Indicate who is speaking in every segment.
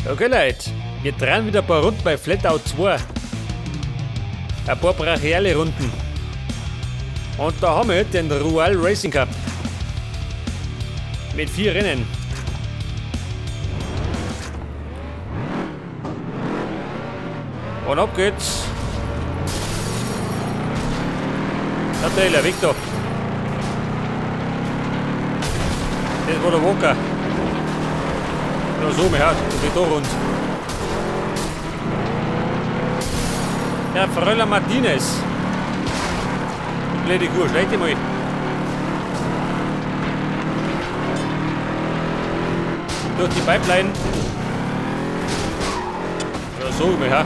Speaker 1: Okay Leute, wir drehen wieder ein paar Runden bei FlatOut 2. Ein paar brachiale Runden. Und da haben wir den Roal Racing Cup. Mit 4 Rennen. Und ab geht's. Der Taylor, weg da. Das war der Walker. Ja, so, mir hat, das geht da rund. Ja, Fröller Martinez. Blöde Kuh, schlecht mal. Durch die Pipeline. Ja, so, mir ja.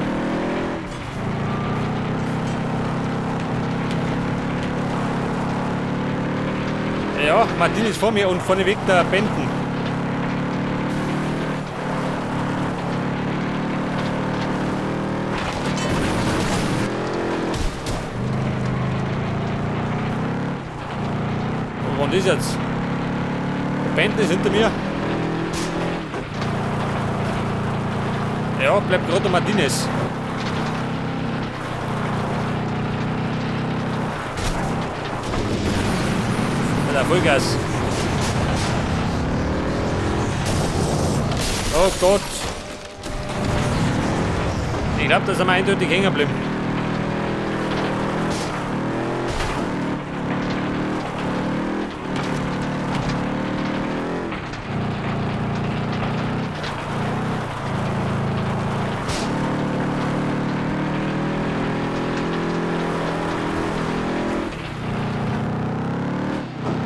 Speaker 1: Ja, Martinez vor mir und vorneweg der Benten. Was ist jetzt? Der Benten ist hinter mir. Ja, bleibt gerade der Martinez. Ja, Vollgas. Oh Gott. Ich glaube, da sind wir eindeutig hängen geblieben.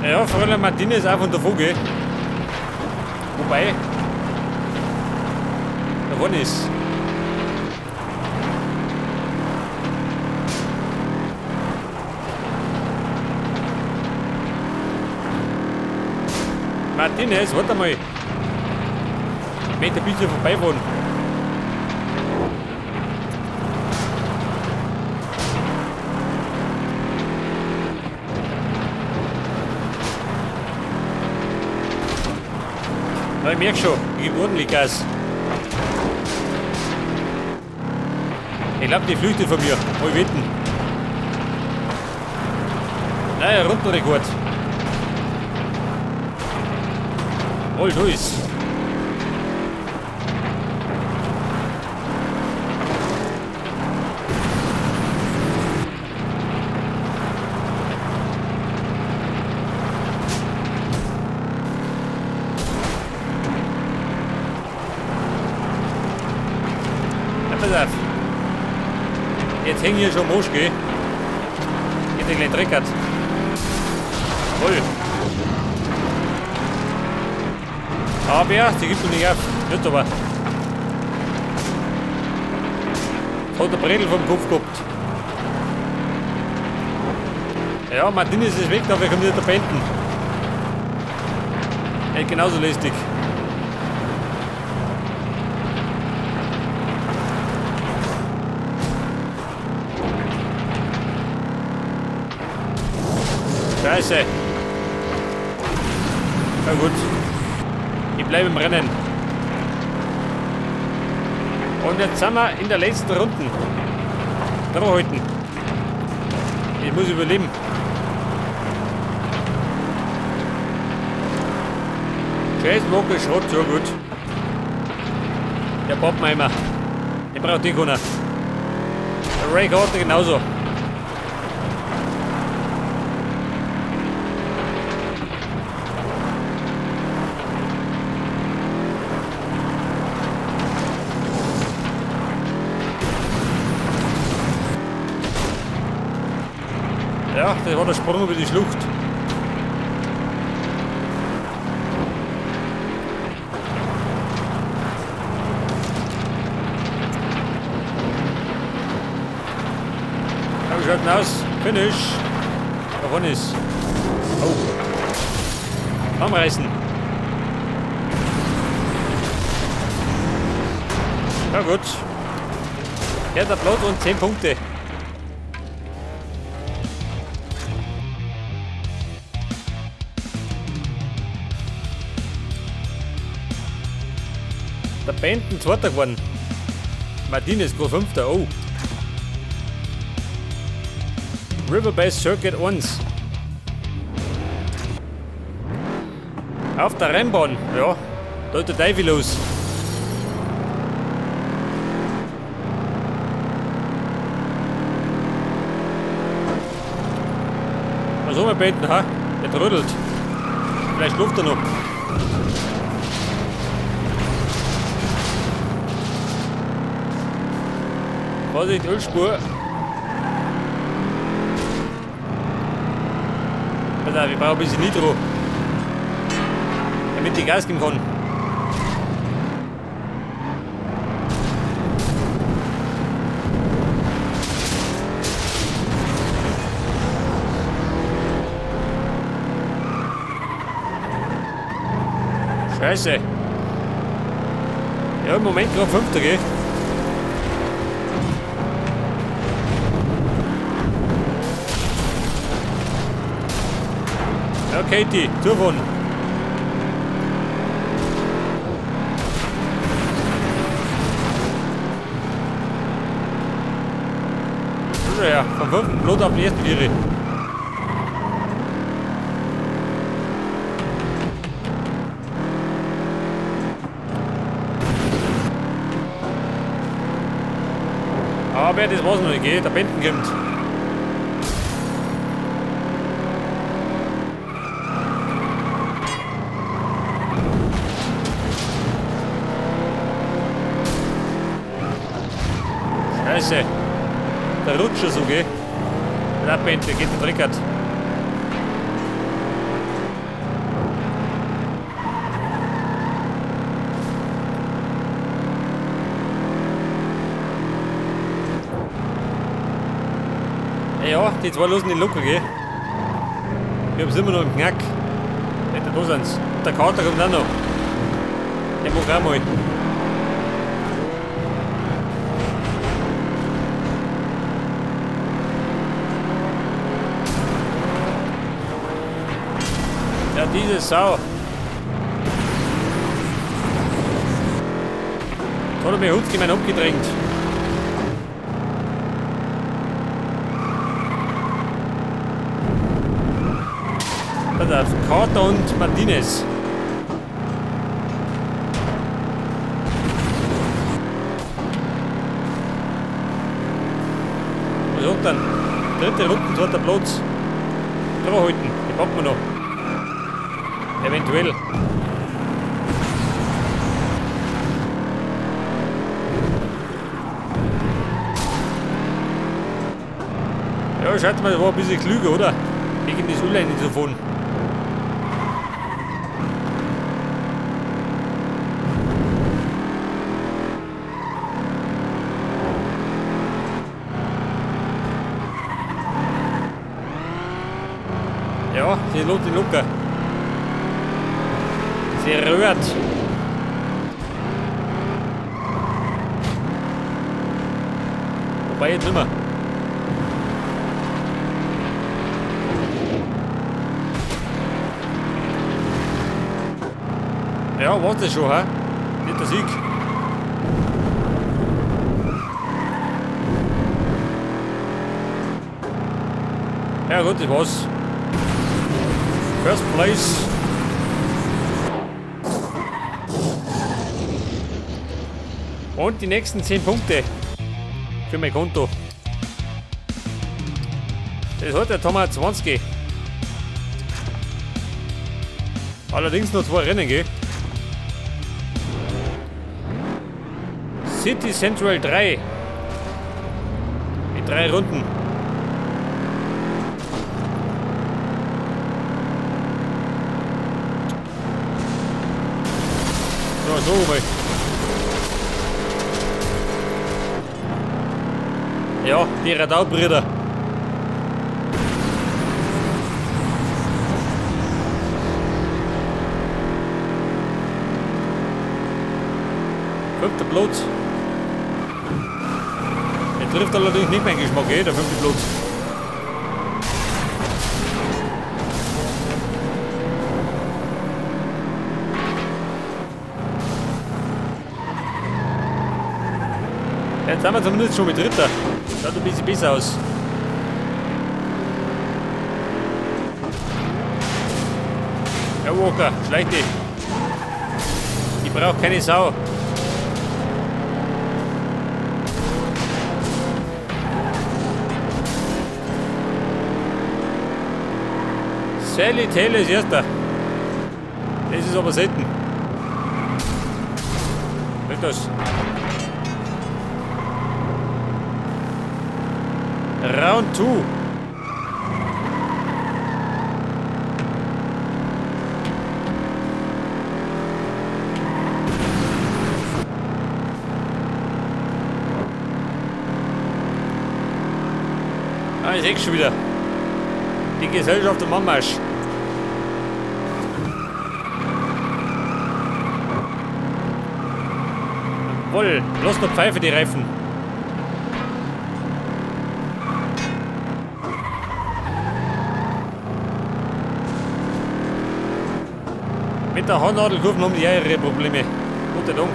Speaker 1: Ja, Fräulein Martinez auch von der Vogel. Wobei, da vorne ist. Martinez, warte mal. Ich möchte ein bisschen vorbeifahren. Ja, ich merke schon, ich gebe ordentlich Gas. Ich glaube, die flüchtet von mir. Mal wetten. Naja, Rundenrekord. Voll durch. Pass auf. Jetzt hängen hier schon Mosch, gell? Geht der gleich dreckert. Voll. Aber sie gibt noch nicht auf. Wird aber. Jetzt hat der Bredel vom Kopf gehabt. Ja, Martinez ist weg, dafür kommt wieder der Benten. Echt genauso lästig. Scheiße. Na gut. Ich bleibe im Rennen. Und jetzt sind wir in der letzten Runde. Draufhalten. Ich muss überleben. Scheiß Walker Schrott, so gut. Der Pappenheimer. Den braucht eh keiner. Der Ray Carter genauso. Ja, das war der Sprung über die Schlucht. Ja, wie schaut denn aus? Finish. Da vorne ist. Oh. Anreißen. Ja gut. Ja, der Plot und 10 Punkte. Der Benton Zweiter geworden. Martinez gerade Fünfter. Oh. Riverbase Circuit 1. Auf der Rennbahn. Ja, da ist der Teufel los. Was soll man beten, ha? Der trödelt. Vielleicht schläft er noch. Vorsicht, Ölspur. Alter, wir brauchen ein bisschen Nitro. Damit ich Gas geben kann. Scheiße. Ja, im Moment gerade Fünfter, gell? Ja, Katie, zufahren. Ja, vom fünften Blut auf den ersten Viere. Aber das war's noch nicht, gell? Der Benton kommt. Scheiße. Der Rutscher so, gell? Der Benton geht der Dreckert. Ja, die zwei lassen nicht locker, gell? Wir haben es immer noch im Knack. Nicht, da sind's. Der Kater kommt auch noch. Der mag auch mal. Ja, diese Sau. Da hat er mir Hutz gemein abgedrängt. Carter und Martinez. Was sagt dann? Dritte Runden, zweiter Platz. Draufhalten, die packen wir noch. Eventuell. Ja, schaut mal, das war ein bisschen klüger, oder? Gegen das Öl zu fahren. Ja, sie lässt ihn locker. Sie rührt. Wobei jetzt nicht mehr. Ja, war's das schon, hä? Nicht der Sieg. Ja gut, das war's. First place. Und die nächsten 10 Punkte für mein Konto. Das hat der Thomas 20. Allerdings nur 2 Rennen, gell? City Central 3. Mit 3 Runden. So, mal. Ja, die Radau-Brüder. Fünfter Platz. Er trifft allerdings nicht meinen Geschmack, eh, der fünfte Platz. Jetzt sind wir zumindest schon mit Dritter. Schaut ein bisschen besser aus. Ja, Walker, schleich dich. Ich brauche keine Sau. Sally Taylor ist erster. Das ist aber selten. Was ist das? Round 2. Ah, ich sehe schon wieder. Die Gesellschaft im Anmarsch. Jawohl, lass noch Pfeife die Reifen. Mit der Haarnadelkurven haben die auch ihre Probleme. Gott sei Dank.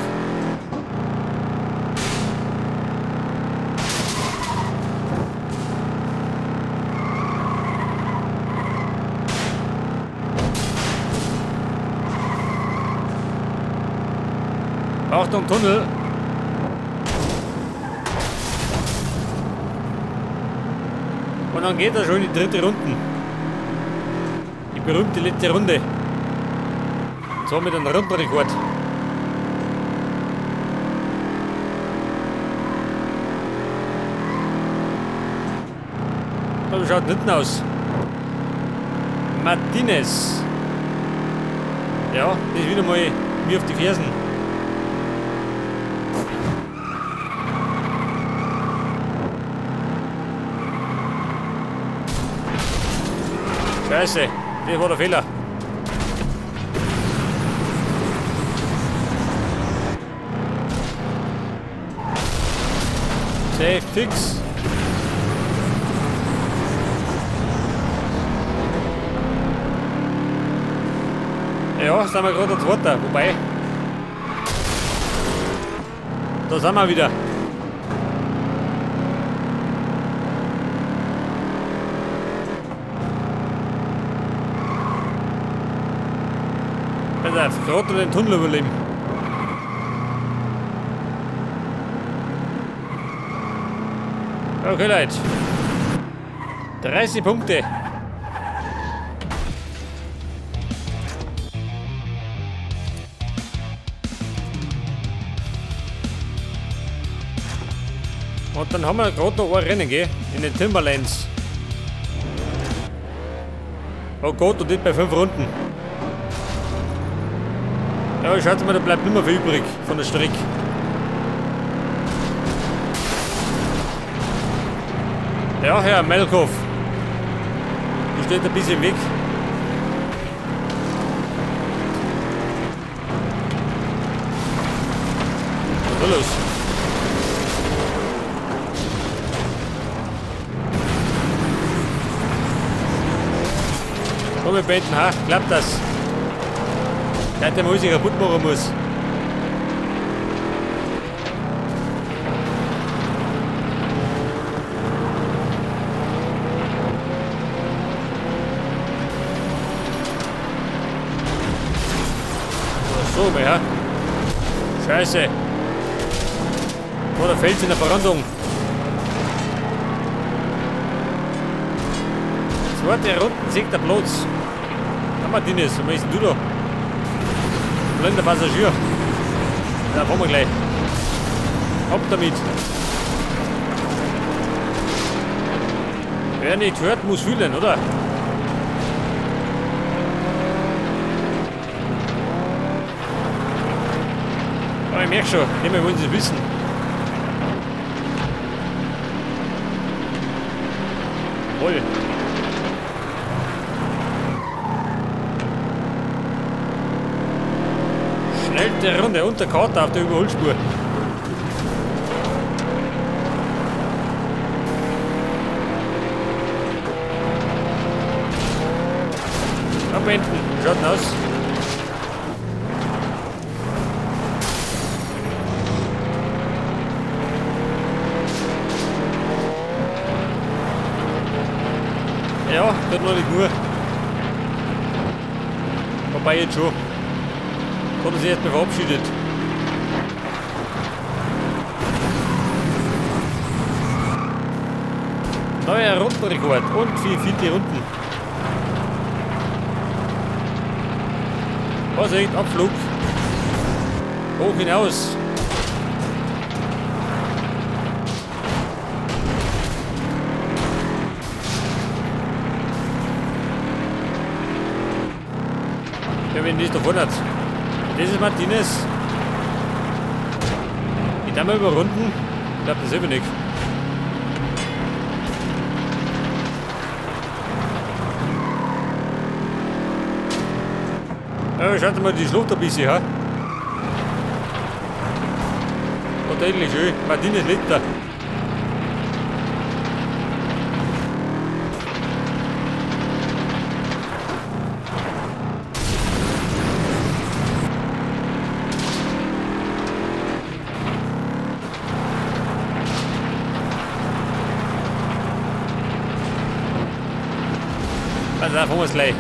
Speaker 1: Achtung, Tunnel. Und dann geht er schon in die dritte Runde. Die berühmte letzte Runde. So mit einem Rundenrekord. Da schaut hinten aus. Martinez. Ja, das ist wieder mal mir auf die Fersen. Scheiße, das war der Fehler. Safe, fix. Ja, sind wir gerade der Zweite, wobei. Da sind wir wieder. Pass auf, gerade den Tunnel überleben. Okay, Leute. 30 Punkte. Und dann haben wir gerade noch ein Rennen, gell? In den Timberlands. Oh Gott, und nicht bei 5 Runden. Ja, schaut mal, da bleibt nicht mehr viel übrig von der Strecke. Ja, Herr Melkov. Die steht ein bisschen im Weg. Was ist da los? Komm, wir beenden, ha? Klappt das? Der, der muss sich kaputt machen muss. So, ja. Scheiße. Oh, da fällt's in der Brandung. Zweite Runden sinkt der Platz. Na, Martinez, was bist denn du da? Blinder Passagier. Da fahren wir gleich. Ab damit. Wer nicht hört, muss fühlen, oder? Aber ich merke schon, nicht mehr wollen sie es wissen. Voll. Schnellste Runde unter Karte auf der Überholspur. Abwenden, schaut aus. Das noch nicht nur. Wobei jetzt schon. Da haben sie erstmal verabschiedet. Neuer Rundenrekord und 4 vierte Runden. Vorsicht, Abflug. Hoch hinaus. Ja, wenn nicht davon hat. Das ist Martinez. Ich darf mal überrunden. Ich glaube, das ist nicht. Ja, schaut mal die Schlucht ein bisschen, ha? Und eigentlich schön. Martinez liegt da. Also, da fahren wir es gleich.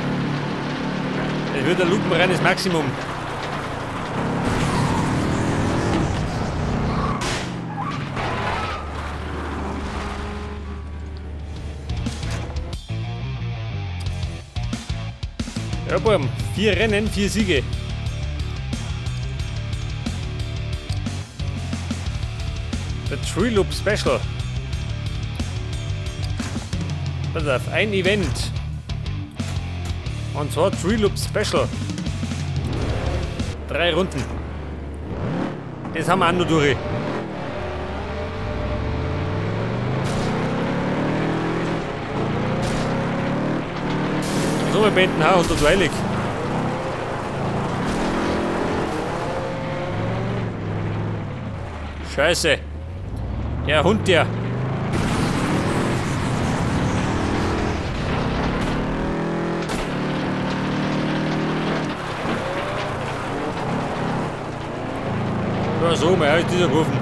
Speaker 1: Es wird ein lupenreines Maximum. Ja, Burm, 4 Rennen, 4 Siege. Der Tree Loop Special. Pass auf, ein Event. Und zwar Tree Loop Special. 3 Runden. Das haben wir auch noch durch. So, wir beenden auch unter Heilig. Scheiße. Der Hund, der. Ja, so, mal ist dieser Kurven.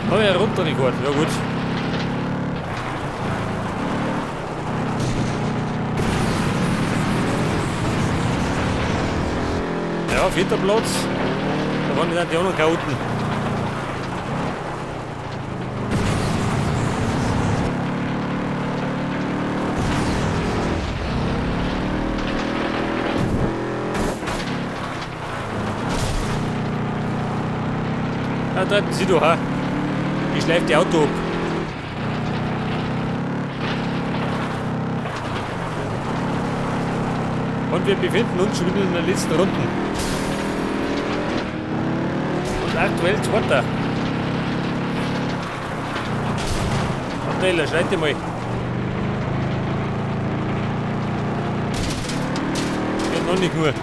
Speaker 1: Neuer Rundenrekord, ja gut. Ja, 4. Platz. Da waren die anderen Chaoten. Da treiben sie doch, ha? Ich schleife die Auto ab. Und wir befinden uns schon wieder in der letzten Runde. Und aktuell Zweiter. Hotel, schreite mal. Ja, noch nicht nur.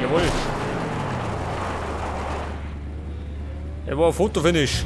Speaker 1: Jawohl. Er war ein Fotofinish.